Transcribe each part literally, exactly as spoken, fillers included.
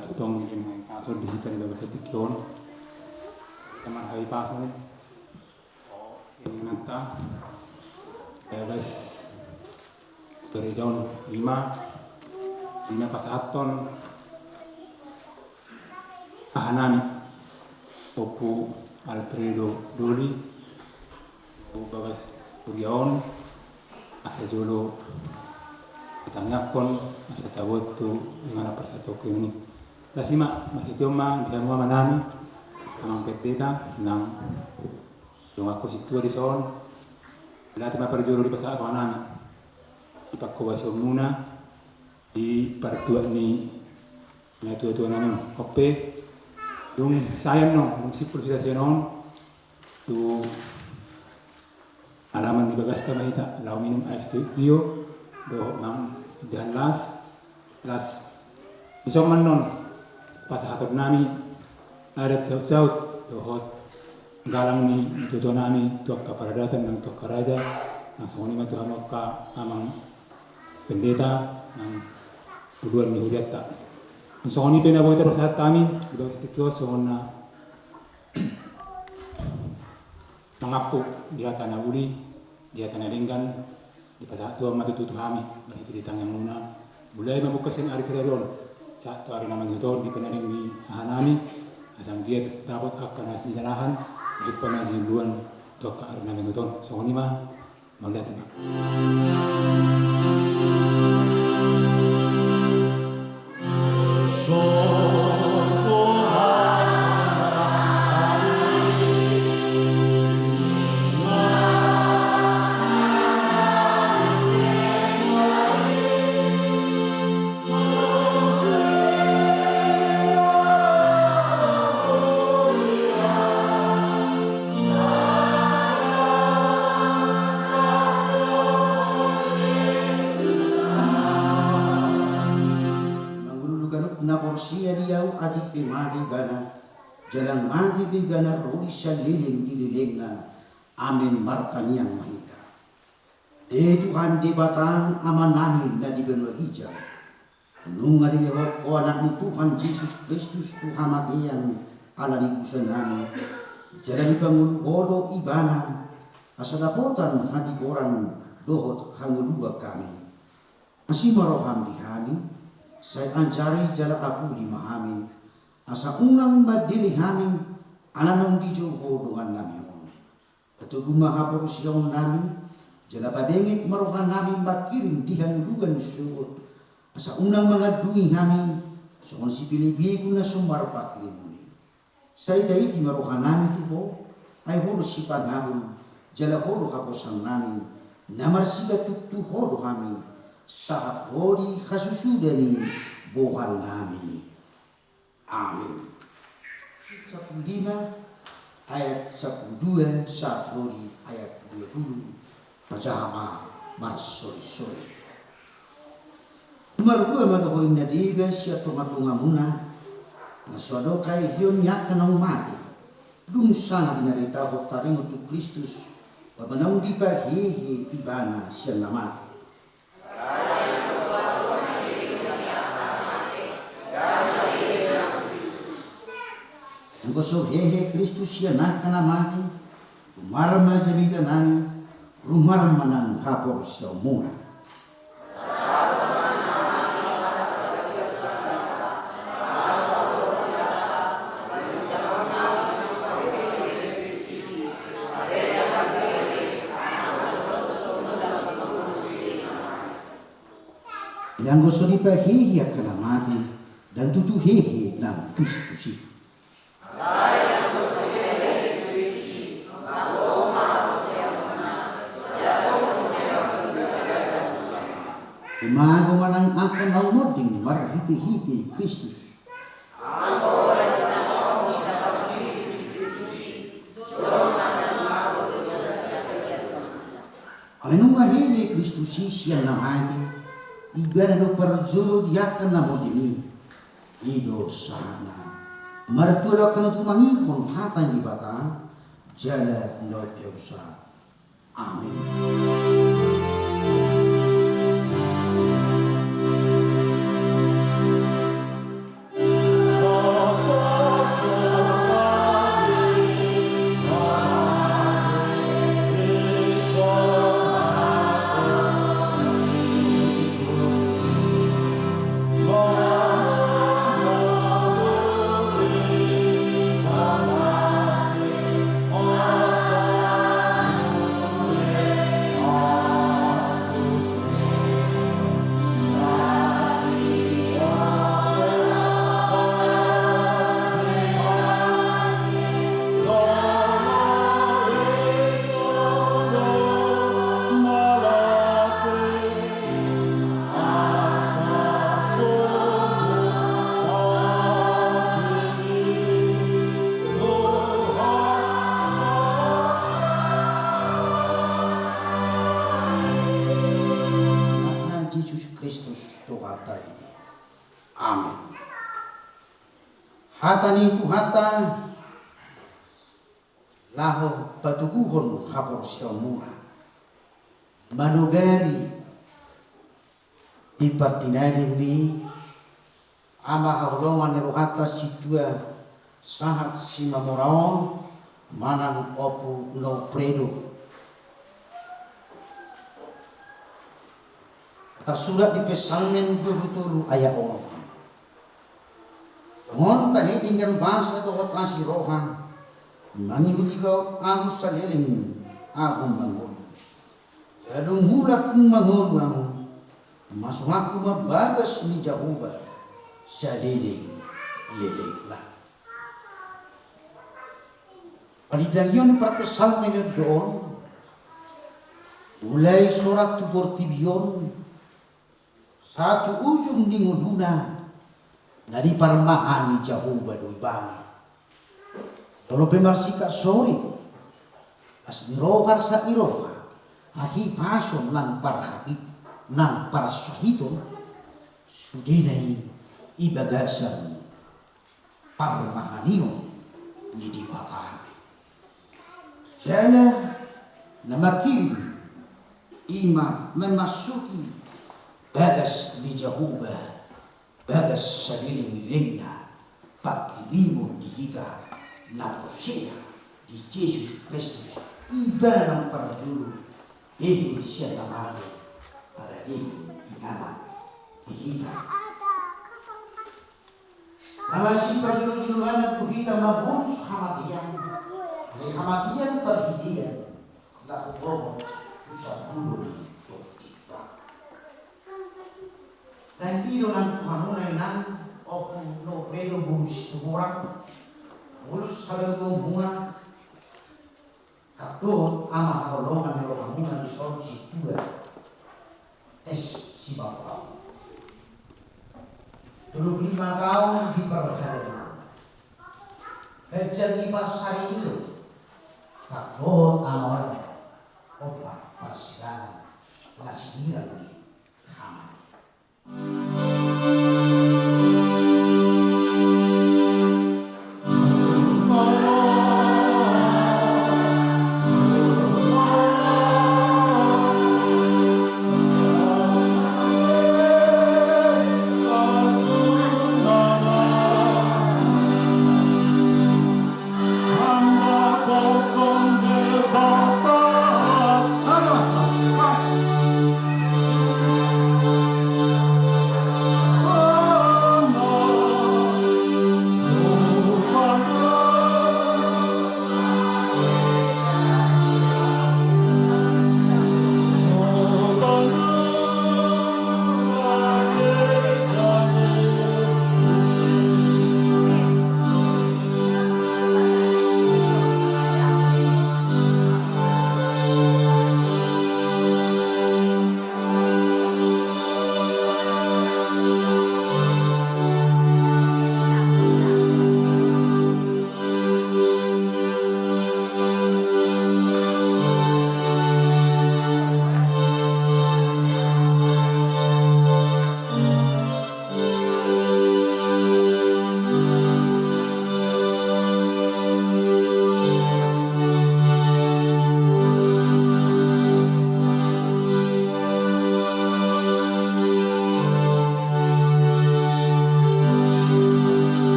Tongtong di pasu di hita di bagasan tingki on. Teman hari pasu ni. Oh, ini nanti. Bagas gereja on lima. Lima pasahathon. Aha nami. Ompu Alfredo Doli. Bagas kuria on. Asa jolo ditangiangkon, asa taboto, ingana parsatongkin ni. Las ima, marhite on ma, di hamu amanami, amang pendeta, nang donganku sintua di son, lati ma parjolo di pasahat rohanami, di pangkobasionmuna, di partuat ni natuatuanami on. Ope, dung sae annon, dung simpul hita sian on, tu alaman di bagasta ma hita, laho minum aek tio, dohot mangan las, las. Dison ma annon, pasahatonnami, adat sautsaut, dohot galang ni natuatuanami, tu angka paradaton, nang tu angka raja, nang songon i ma tu hamu angka amang pendeta, nang uluan ni hurianta. Songon i pe na boi tarpasahat hami, di bagasan tingki on songon na mangampu di hata na uli, di hata na denggan, dipasahat Tuhan ma tutu tu hami, marhite di tangiangmuna, mulai mamungka sian ari sadari on, sahat tu ari na mangihut on, di pananing ni ahanami, asa anggiat dapot angka na sinalahan, jumpa na sijoloan, tu angka ari na mangihut on, songon i ma, mauliate ma. Mangululu ganup na porsea di ahu, atik pe mate ibana, jala mate pe ibana ro di saleleng ni lelengna. Amen. Martangiang ma hita. Ale Tuhan Debata, Amanami na di banua ginjang, nunga dilehon Ho Anakmu Tuhan Jesus Kristus tu hamatean ala ni dosanami, jala dipangolu Ho do Ibana, asa dapotan hatigoran dohot hangoluan hami. Asi ma roham di hami, sai anjari jala apuli ma hami, asa unang mandele hami, ala naung dijou Ho dongannami on. Patogu ma haporseaonnami, jala pabenget ma rohanami mangkirim di hangoluan sogot, asa unang mangandungi hami, songon sipelebegu na so marpangkirimon i. Sai taiti ma rohanami tu Ho, ai Ho do sipangabul, jala Ho do haposannami, na marsigantung tu Ho do hami, sahat ro di hasusuda ni bohalnami. Amen. Sampulu lima, ayat sampulu dua, sahat ro di ayat dua pulu. Pajaha ma marsorisori. Marhua ma do Ho inna deba sian tongatongamuna, na so adong haheheon ni angka naung mate, dung sanga binaritahon taringot tu Kristus, ba naung dipahehe Ibana sian na mate. Anggo so hehe Kristus sian angka na mate, rumar ma jamitanami, rumar ma nang haporseaonmuna. Ai anggo so dipahehe angka na mate, ndang tutu hehe nang Kristus i. Imago ma nang angka naung monding marhitehite Kristus. Alai nunga hehe Kristus i sian na mate, Ibana do parjolo di angka na monding i. I do sahatna. Martua do angka na tumangihon hata ni Debata, jala na umpeopsa. Amen. Amen. Hata ni Tuhanta laho patoguhon haporseaonmuna manogari di partinadin ni ama haholongan ni rohanta sintua sahat Simamora on manang Ompu Nofredo. Tarsurat di Psalmen dua pulu tolu ayat onom. Tongon tahe denggan basa dohot asi roha, mangihuthon ahu saleleng ahu mangolu. Jala dung mulak mangolu ahu, masuk ahu ma bagas ni Jahowa saleleng lelengna. Panindangion ni parpsalmen on do on, mulai sorak tu portibi on, sahat tu ujung ni ngoluna, na diparmahan ni Jahowa do ibana. Molo pe marsingkat soring, las ni roha sahat ni roha, hahipason nang parhapit, nang parsahiton, sudena i di bagasan parmahanion ni Debata. Jala na mangkirim i ma memasuki bagas ni Jahowa, bagas saleleng lelengna, pangkirimon di hita na porsea di Jesus Kristus, ibana na parjolo hehe sian na mate, paradehon ibana di hita. Ala si parjolo-jolo anak tu hita mangolus hamatean, alai hamatean parhidean, laho tongon tu sambulo ni tondipa. Naeng didok nang tu hamuna inang, Ompu Nofredo boru Situmorang, mangolus habaguonmuna, Dohot ama haholongan ni rohamuna dison sintua S. Simanjorang. Tolu pulu lima taon di parbahadean. Ganjang i parsaripeon. Dohot ama on, ompa parsirangan na sinirang ni hamatean.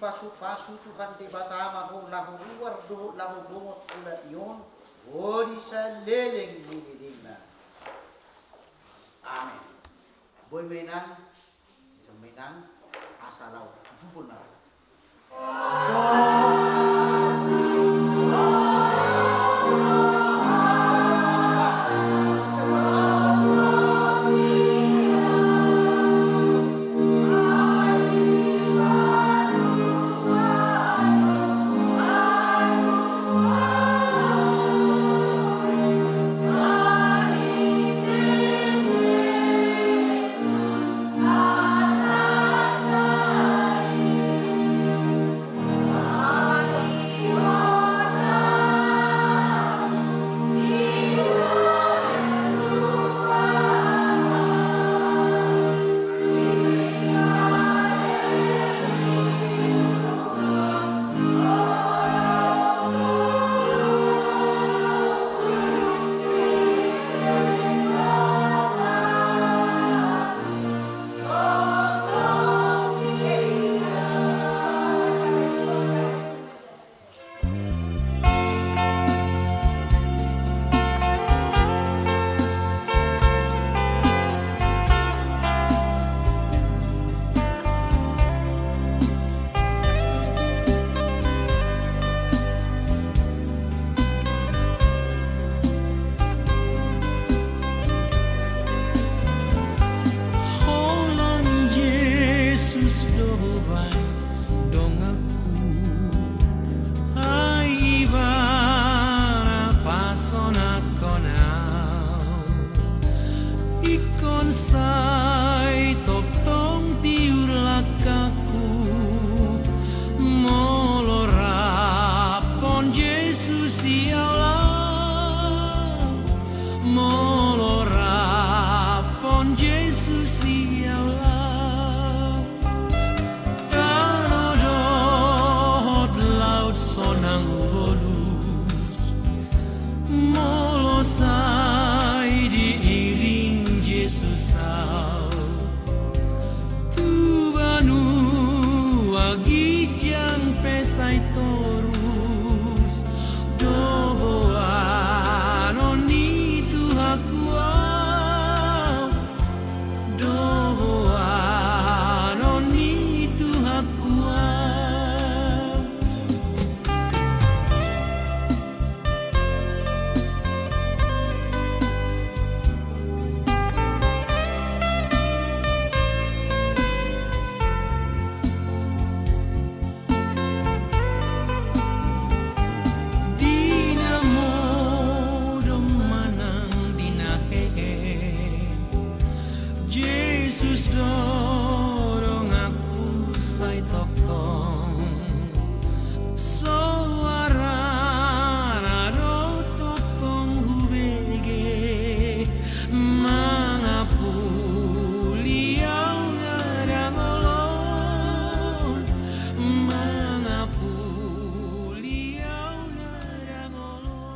Pasu-pasu Tuhan Debata ma ho laho ruar dohot laho bongot halak i on, ro di saleleng ni lelengna. Amen. Boi ma inang, jam ma inang, asa laho tutuphon na. Holan Jesus do ho baen donganku, ai Ibana pasonanghon au. Ingkon sai tongtong tiur langkangku, molo rap hon Jesus i au laho. Molo rap hon Jesus i au laho. Tano dohot laut sonang hubolus, molo sai diiring Jesus au. Tu banua ginjang pe sai torus, do boanon ni Tuhanku au. Do boanon ni Tuhanku au. Di na modom manang di na hehe, Jesus do donganku sai tongtong. Soarana do tongtong hubege, mangapuli au na dangol on. Mangapuli au na dangol on.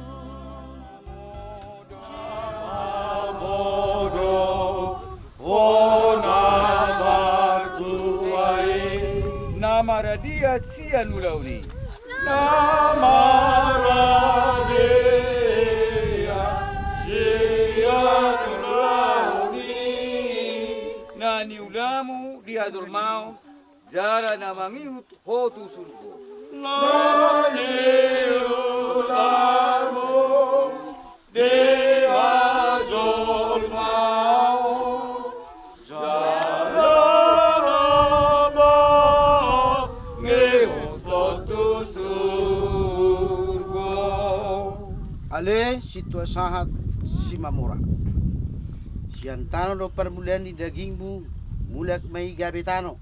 Na maradia sian ulaon i. Na maradia sian ulaon i. Na niulamu di hajolmaon, jala na mangihut ho tu surgo. Na niulamu di hajolmaon, jala na mangihut ho tu surgo. Ale sintua sahat Simamora, sian tano do parmulean ni dagingmu, mulak ma i gabe tano.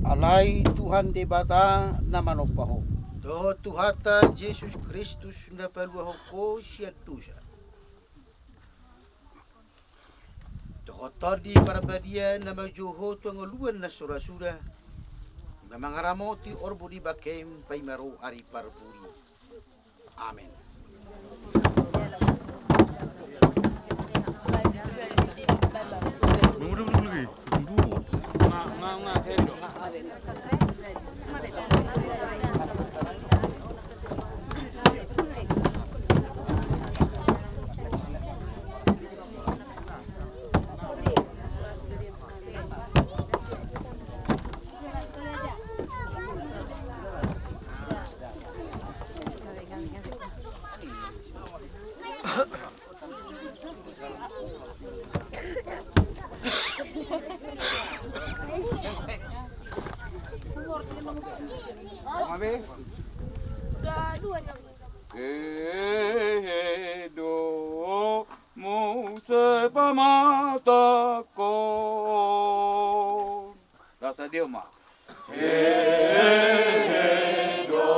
Alai Tuhan Debata na manompa ho, dohot Tuhanta Jesus Kristus na paluahon ho sian dosa, dohot Tondi Parbadia na manjou ho tu hangoluan na so ra suda, i ma mangaramoti horbo di bangkem paima ro ari parpudi. Amen. Hehe do muse pamatangkon. Rasa dia ma. Hehe do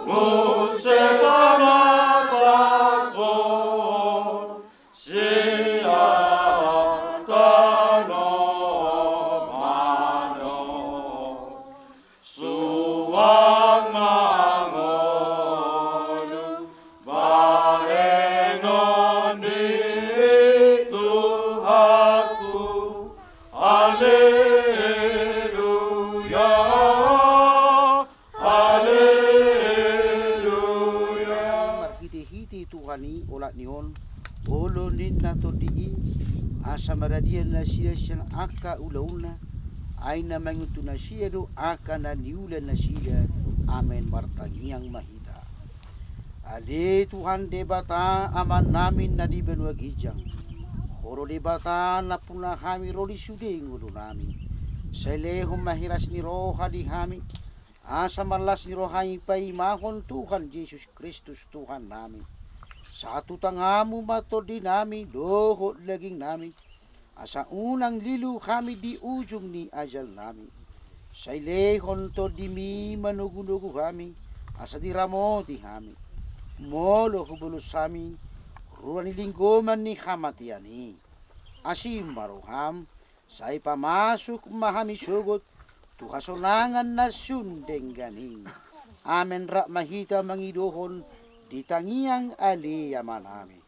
muse pamatangkon. Sian tano manon. Suang mangolu bahenon ni Tuhanku. Haleluya, haleluya. Marhitehite Tuhan i olat ni on, olo ninna tondi i, asa maradian nasida sian angka ulaonna, ai na mangihuthon nasida do angka na niula nasida. Amen. Martangiang ma hita. Ale Tuhan Debata Amanami na di banua ginjang, Ho do Debata nampuna hami ro di sude ngolunami. Sai lehon ma hiras ni roha di hami, asa marlas ni roha i paimahon Tuhan Jesus Kristus Tuhannami. Sahat tu tanganmu ma tondinami dohot dagingnami, asa unang lilu hami di ujung ni ajalnami. Sai lehon tondimi manogunogu hami, asa diramoti hami. Molo hubolus hami rura ni linggoman ni hamatean i, asi ma roham, sai pamasuk ma hami sogot tu hasonangan na sun denggan i. Amen. Rap ma hita mangidohon di tangiang Ale Amanami.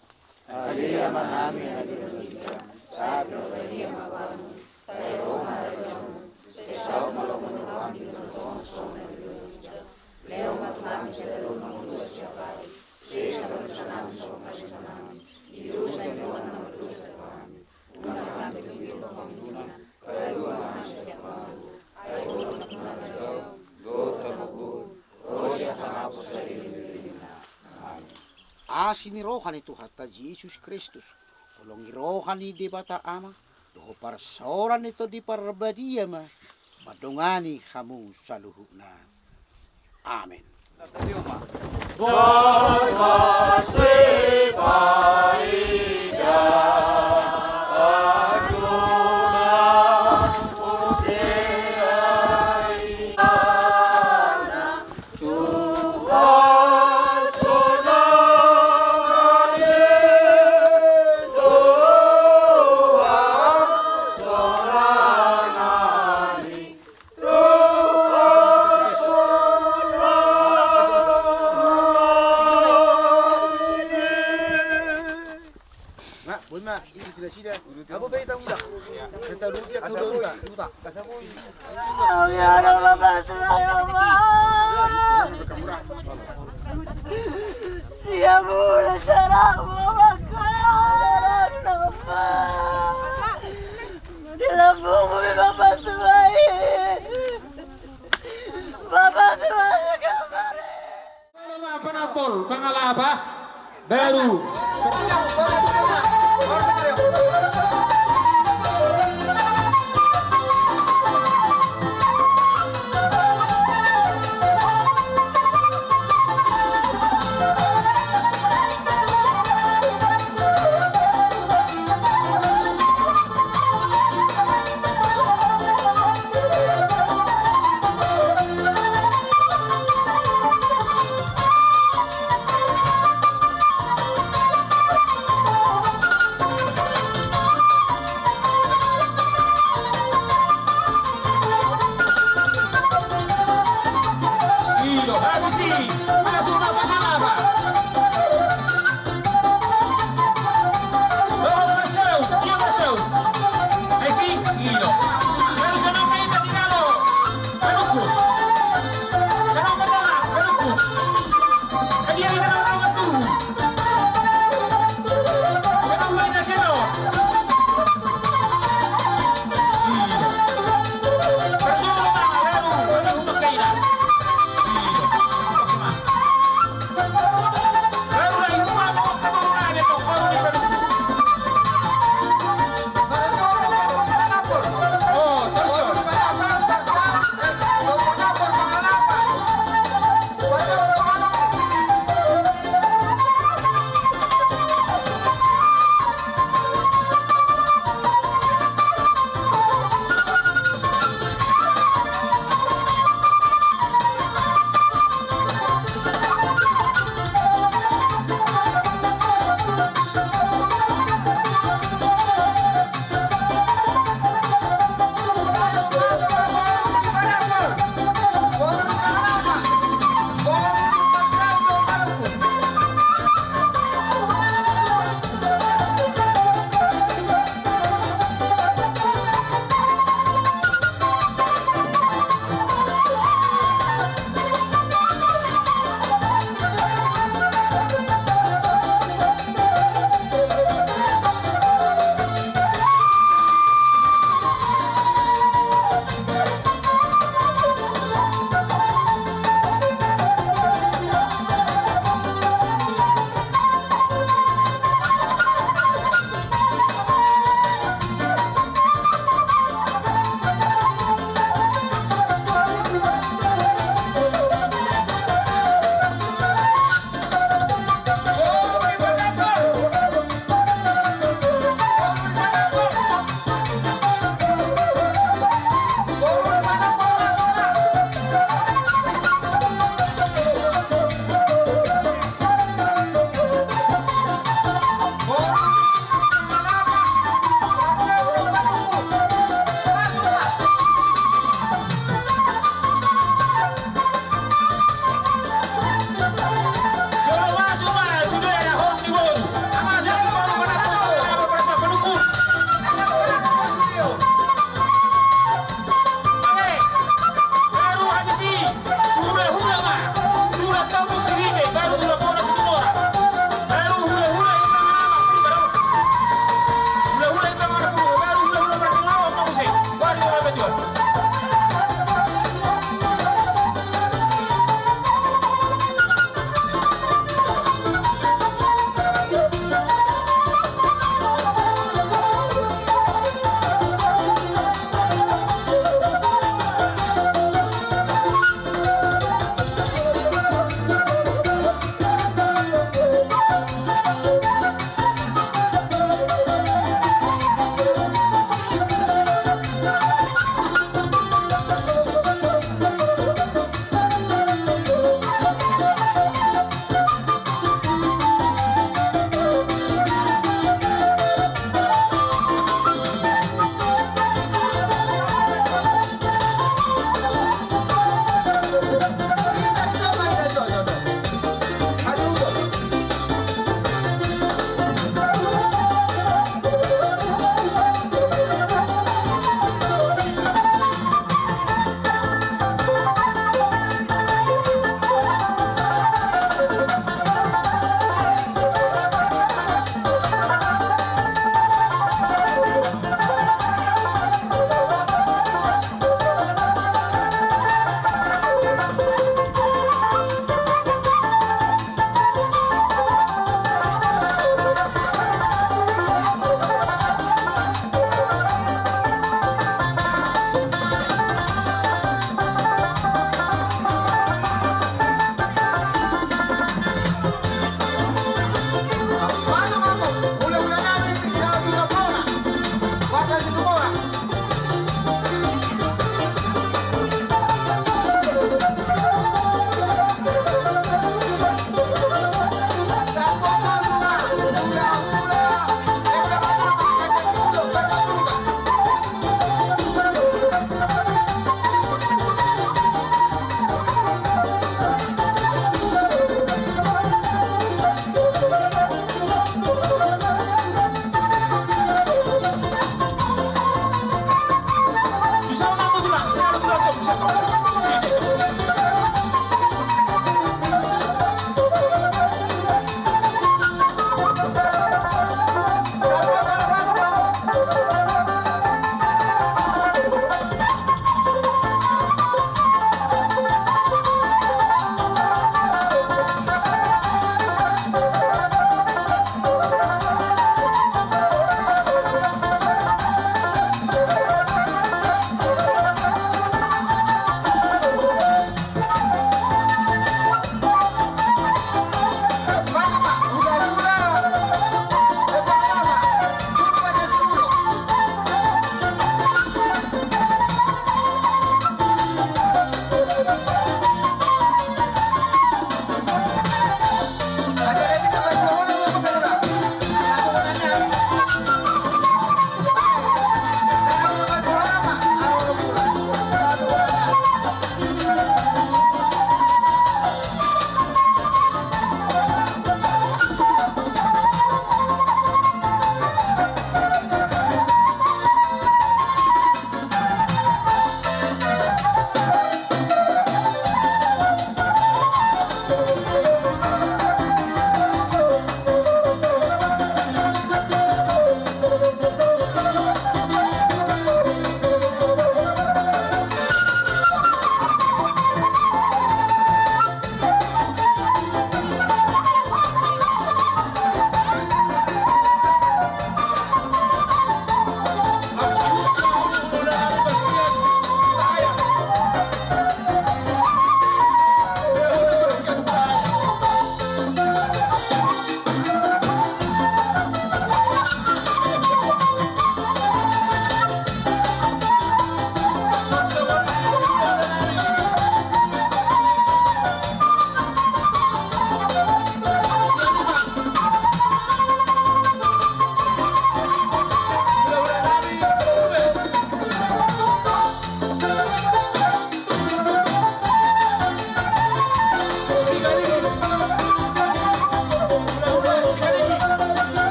Ale Amanami na di banua ginjang, sai pinarbadia ma goarmu, sai ro ma harajaonmu, sai saut ma lomo ni roham di banua tonga on songon na di banua ginjang. Lehon ma tu hami sadari on hangoluan siapari, sude pangalaoan nami songon pangalaoan nami di dosa ni oan na mardosa tu hami. Unang hami togihon tu pangunjunan, palua ma hami sian pangago. Ai Ho do nampuna harajaon dohot hagogoon, ro di hangapus saleleng ni lelengna. Amen. Asi ni roha ni Tuhanta Jesus Kristus, holong ni roha ni Debata Ama, dohot parsaoran ni Tondi Parbadia ma mandongani hamu saluhutna. Amen. Nga, boi ma, sini sini sini. Apa bayi tahu tak? Saya tahu dulu dia tahu dulu tak? Tahu tak? Kami ada bapak tua ya, Pak. Siap mula cara mau makan. Di lambung bapak tua. Bapak tua kemarin. Panambol, pangalapa, baru.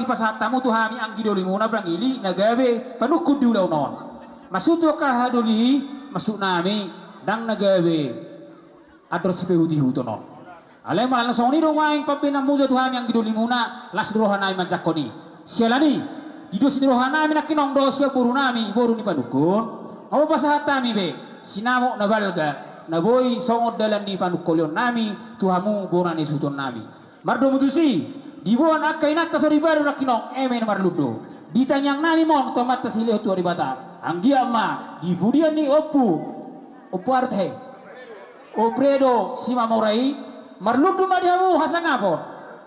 pasahat hamu tu hami anggi dolimuna pangili na gabe panungkun di ulaon on. Maksud tu angka hadoli, maksud nami ndang na gabe andor sipaihut-ihuton on. Alai molo na songon i do nuaeng pambahenan muja tu hami anggi dolimuna, las do roha nami manjangkon i. Siala ni i, didos ni roha nami nangkining dohot sian boru nami, boru ni panungkun, nga hupasahat hami be sinamot na balga na boi songon dalan ni panungkulion nami tu hamu bona ni suhuton nami. Mardomu tusi, diboan angka inanta soripada nangkining eme na marlundu. Di tangiang nami ma on tu Amanta silehon Tuhan Debata. Anggiat ma di pudian ni Ompu, Ompu Arte, Ompu Redo Simamora i, marlundu ma di hamu hasangapon,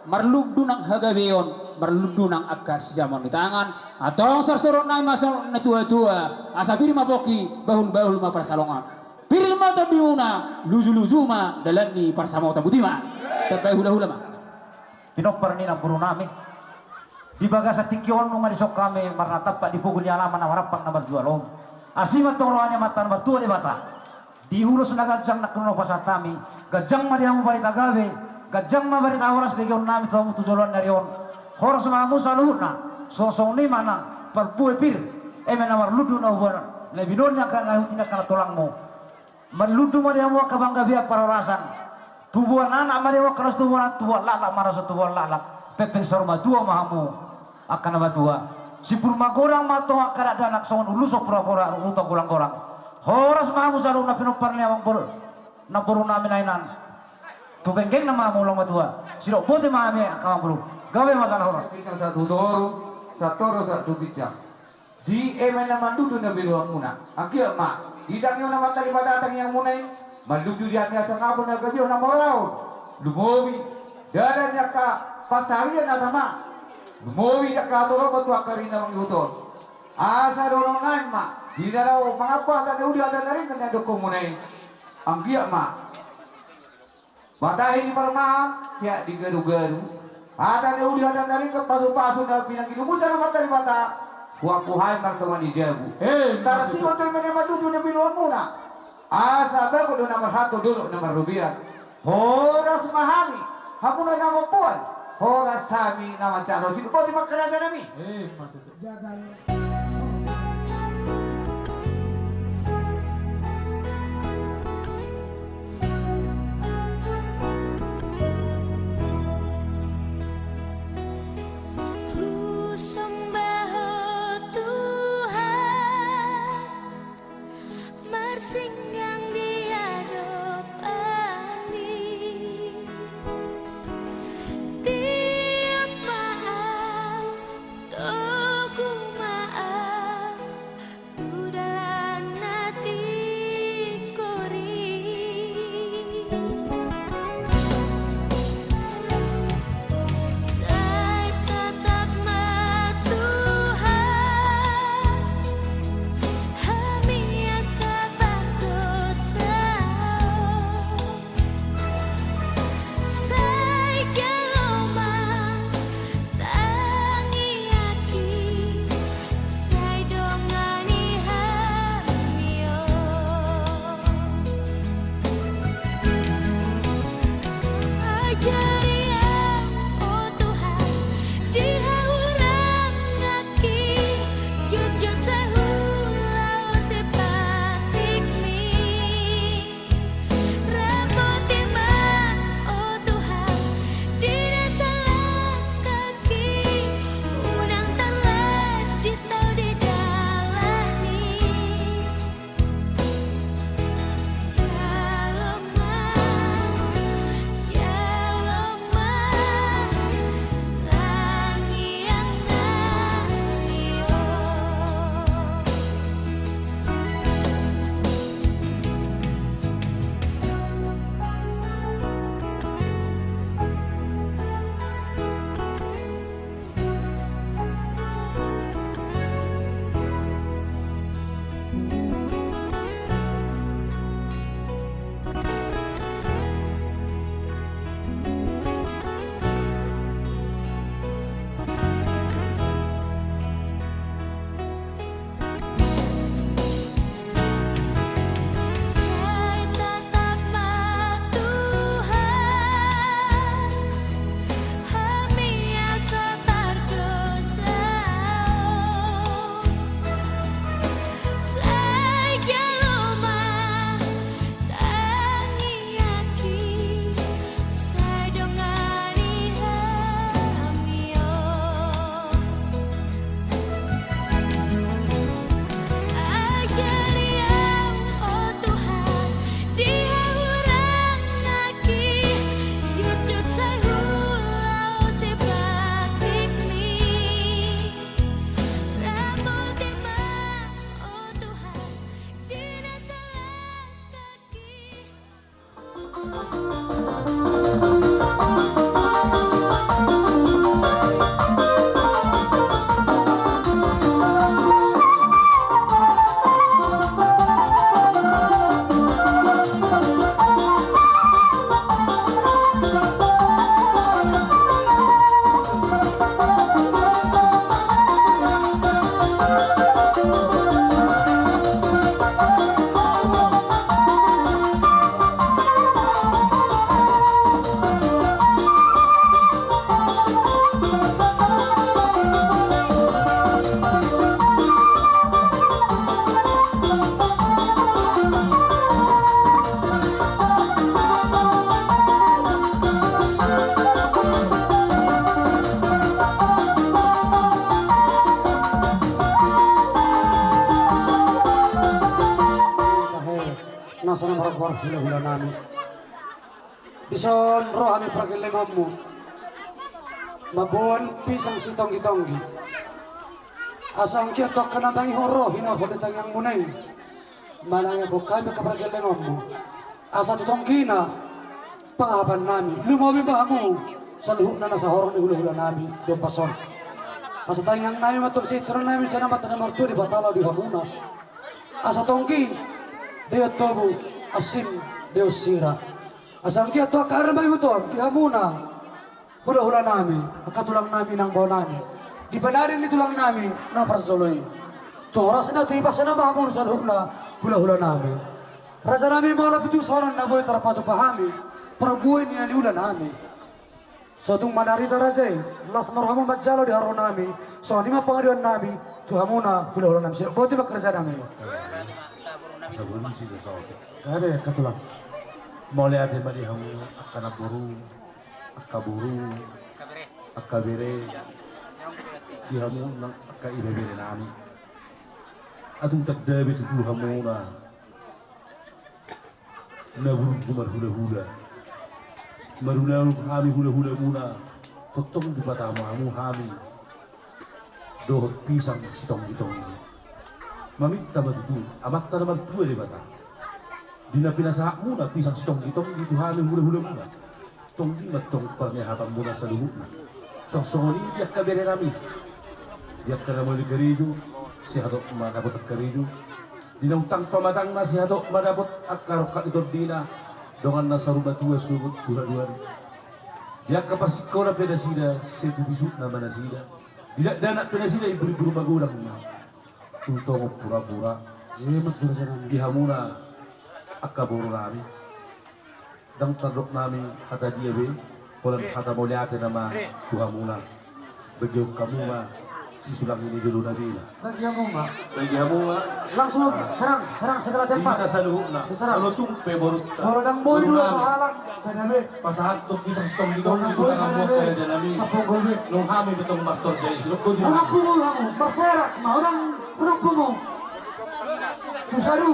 marlundu nang hagabeon, marlundu nang angka sijamoon ni tangan. Antong sorsoron nami ma songon na tua-tua, asa pir ma pongki, bahul-bahul ma pansalongan. Pir ma tondimuna, luju-luju ma dalan ni pansamotan, boti ma. Tambai hula-hula ma. Pinompar ni namboru nami. Di bagasan tingki on nunga dison hami marnatampak di pogu ni alaman na marampang na marjual on. Asi ma antong roha ni Amanta na martua Debata. Di ulos na ganjang nangkin on hupasahat hami, ganjang ma di hamu barita gabe, ganjang ma barita horas begeon nami tu hamu tu joloan ni ari on. Horas ma hamu saluhutna, songon i ma nang parbue pir eme na marlundu na huboan, na binoan ni angka na huti ni angka na tulangmu. Marlundu ma di hamu angka panggabean parhorasan. Tubuan anak ma di hamu angka na so tubuan anak, tubuan laklak ma na so tubuan laklak. Pengpeng saur matua ma hamu angka na matua. Simbur magodang ma antong angka dakdanak songon ulos pora-pora, uta golang-golang. Horas ma hamu saluhutna pinompar ni amangboru, namboru nami na inan. Tu penggengna ma hamu ulang matua. Sidok boti ma hami angka amangboru. Gabe ma jala horas. Ginjang sahat tu toru, sahat toru sahat tu ginjang. Di eme na marlundu na binoanmuna, anggiat ma di tangiang ni Amanta Debata tangiangmuna i, marlundu di hami hasangapon, hagabeon, hamoraon. Lumobi dalan ni angka pansarian na tama. Lumobi angka hatopot tu angka ari na mangihut on. Asa dohonon nami ma di na laho mangampu hata na uli hata na denggan na nidokmuna i. Anggiat ma matahi di parmahan, peak di garu-garu. Hata na uli hata na denggan, pasu-pasu na pinangido muna Amanta Debata, huampu hami martonga ni jabu. Eh, tarsingot tu eme na marlundu na binoanmuna. Asa bagot do na marhalto, dolok na marrobean. Horas ma hami, hamuna na mamboan. Horas hami na manjalo. Sidok boti ma angka raja nami. Eh, Husomba Ho Tuhan, marsinggang di adopanMi. Tiop ma au, togu ma au, Asa na margoar hulahulanami. Dison ro hami pargellengonmu mamboan pisang sitonggi-tonggi. Asa anggiat tu angka na mangihut ro hinorhon ni tangiangmuna i, manangihon hami angka pargellengonmu. Asa tu tonggina pangahapan nami lumobi ma hamu saluhutna na sahorong ni hulahulanami di ombas on. Asa tangiang nami ma tong sihitor nami sian Amanta na martua Debata laho di hamuna. Asa tonggi, daion tobu, ansin, daion sira. Asa anggiat tu angka ari na mangihut on di hamuna hulahulanami, angka tulangnami nang baonami, di banaran ni tulangnami na parjolo i, tu horasna tu ipasna ma hamu saluhutna hulahulanami. Rajanami, molo pitusonon na boi tarpatupa hami parbue ni na niulanami. So tung manarita raja i, las ma rohamu manjalo di haroro nami. Songon i ma pangaduan nami tu hamuna hulahula nami. Sidok boti ma raja nami. Asa boi ma sisa saotik. Gabe angka tulang. Mauliate ma di hamu angka namboru, angka boru, angka bere, di hamu nang angka ibebere nami. Atung tanda be tutu hamuna na burju marhulahula. Marulaon hami hulahulamuna, tongtong dipatamu hamu hami dohot pisang sitonggitonggi. Maminta ma tutu Amanta na martua Debata, di na pinasahatmuna pisang sitonggitonggi tu hami hulahulamuna. Tonggi ma tong parniahapanmuna saluhutna. Songon i di angka bere nami, di angka na muli karejo, sai hatop ma dapot angka karejo. Di naung tang pamatangna, sai hatop ma dapot angka rongkap ni tondina, donganna saur matua sogot tu haduan. Di angka parsingkola pe nasida, sai tu bisukna ma nasida. Di dakdanak pe nasida, imbur-imbur magodang ma tu tongon purapura. Di hamuna angka boru nami, ndang tardok nami hata dia be, holan hata mauliate nama tu hamuna. Bagion hamu ma sisulang ni jolona be na. Bagi hamu ma. Bagi hamu ma. Langsung serang, serang segala tempat. Di hita saluhutna. Diserang. Molo tung pe boru, molo ndang boi dua sahalak, sada be. Pasahat tu pisang sitonggitonggi. Molo ndang boi sada be. Nung hami betong martor jadi sidok bodi. Unang pungu hamu, marserak ma, unang, unang pungu. Tu sadu.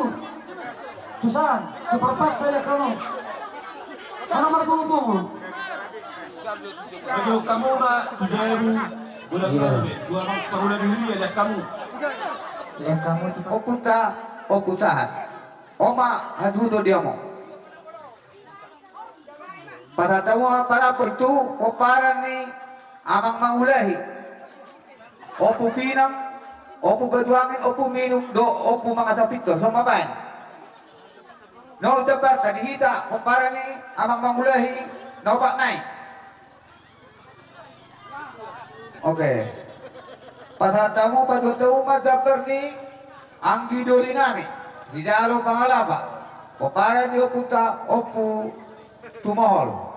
Tu saan, tu parpat sai lehon hamu. Mana marpungu-pungu. Ajo hamu ma tu jabu. Bulan baru be. Dua ma parula di huria lehon hamu. Lehon hamu tu ompunta, Ompu Sahat. On ma hasuhuton di hamu. Pasahat hamu ma parapor tu pomparan ni amang mangulahi, Ompu Pinang, Ompu Batuangin, Ompu Minum dohot Ompu Mangasapintor, songon i ma baen. Na on jambarta di hita pomparan ni amang mangulahi na opat nai. Oke. Pasahat hamu, patuduhon hamu ma jambar ni anggi doli nami, sijalo Pangalapa, pomparan ni ompunta Ompu Tumohol.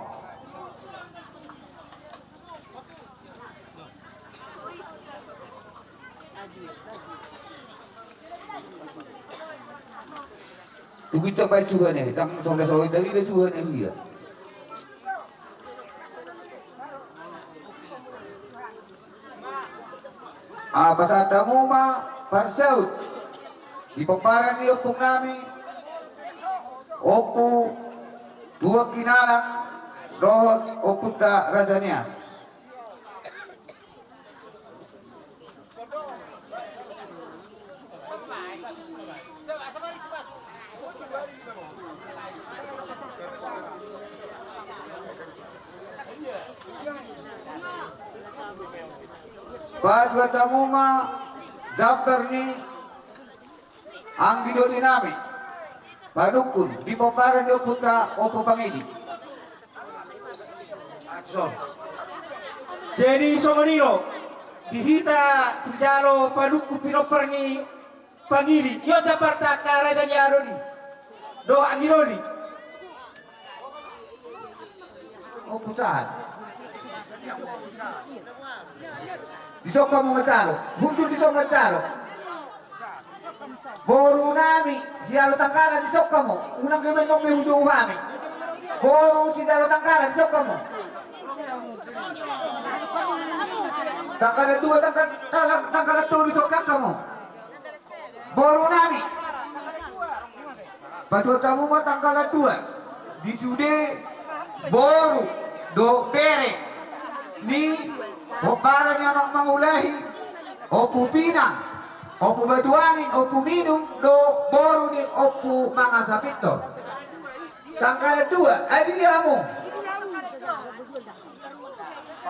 Tugu ita baen suhut i, ndang songon songon tadi le suhut i dia. Ah, pasahat hamu ma parsaut di pomparan ni ompung nami, Ompu Tuan Kinalang dohot ompunta Raja Nian. Patuduhon hamu ma jambar ni anggi doli nami, panungkun di pomparan ni ompunta Ompu Pangidi. Jadi songon i do, di hita sijalo panungkun pinompar ni Pangidi, i do jambarta angka raja ni adong i dohot anggi doli. Ompu Sahat. Dison hamu manjalo, hundul dison manjalo. Boru nami, sijalo tanggana dison hamu, unang gabe nong be hujou hami. Boru sijalo tanggana dison hamu. Tanggana dua, tangga-, tangga-, tanggana tolu dison hamu. Boru nami. Patuat hamu ma tangkalan dua. Di sude boru dohot bere ni pomparan ni Amang Mangulahi, Ompu Pinang, Ompu Batuangin, Ompu Minum, dohot boru ni Ompu Mangasa Pintor. Tangkalan dua, adili hamu.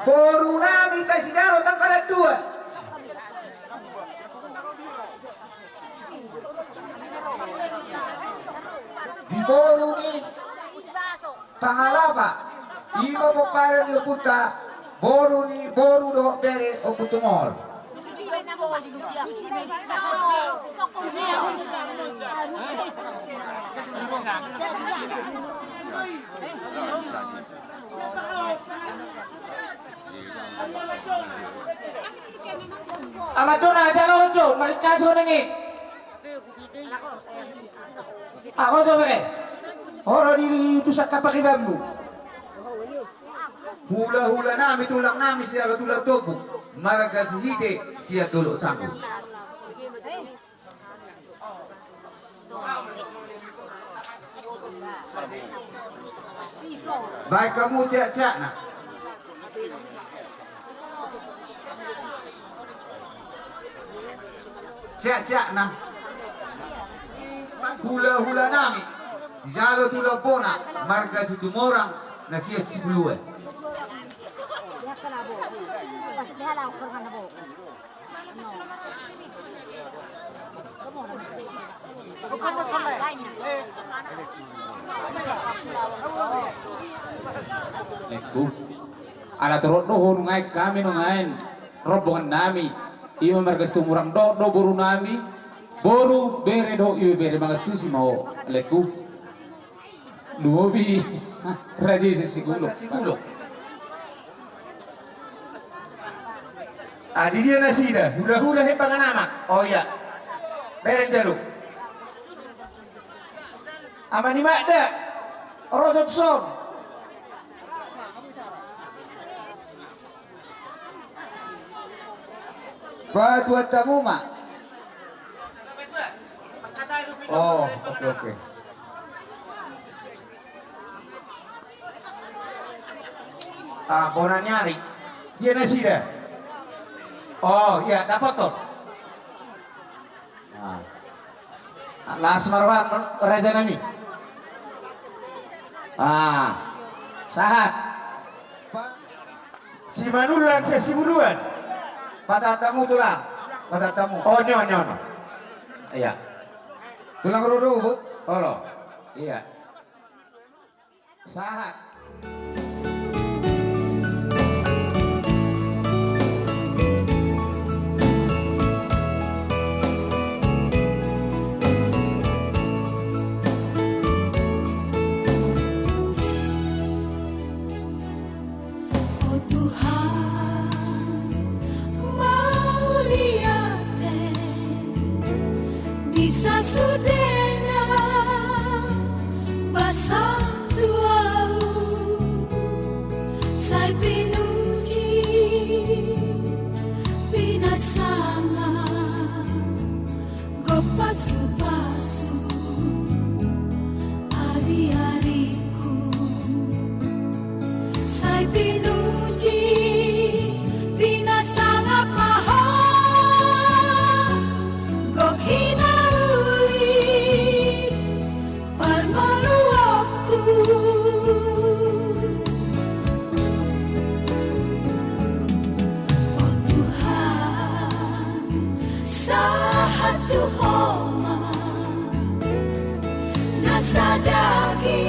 Boru nami, tahe sijalo tangkalan dua. Di boru ni Pangalapa, ima pomparan ni ompunta, boru ni boru dohot bere Ompu Tumohol. Amatona, jalo ojo, maris kajo nenge. Ako jo be. Olo di tu saka pake bambu. Hulahula nami, tulang nami, siala tulang topu. Marga Sihite, sian Dolok Sanggu. Baen hamu sehat-sehatna. Sehat-sehatna. Hulahula nami. Sijalo tulang bona, marga Situmorang, na sian Sibuluan. Lengku. Ala torop do ho nuaeng hami nuaeng rombongan nami. Ima marga Situmorang dohot do boru nami. Boru, bere dohot ibebere, mangantusi ma ho, lengku. Lumobi raja i sian Sigulung. Sian Sigulung. Ah, di dia nasida, hulahula Hembangan Amak. Oh iya. Bereng jalo. Ama ni Magda. Ro jo tuson. Patuat hamu ma. Oh, oke, oke. Ah, bona ni ari. Dia nasida. Oh, iya, dapothon. Ah. Las ma roham, raja nami. Ah. Sahat. Simanullang sian Sibuluan. Pasahat hamu, tulang. Pasahat hamu. Oh, nyo, nyo, nyo. Iya. Tulang ruru, Bu. Olo. Iya. Sahat. O Tuhan, mauliate di sasudena basa tu ahu, sai pinuji, pinasangap, gok pasupasu ariariku, sai pinuji, pinasangap ma ho, gok hinauli parngoluonku. O Tuhan, sahat tu Ho ma, na sadaging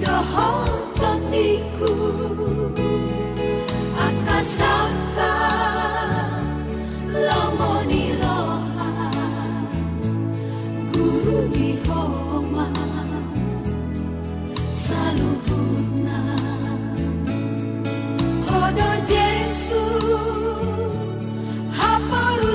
dohot tondiku, angka sangkap lomo ni roha, guru ni Ho ma saluhutna. Ho do Jesus, haporu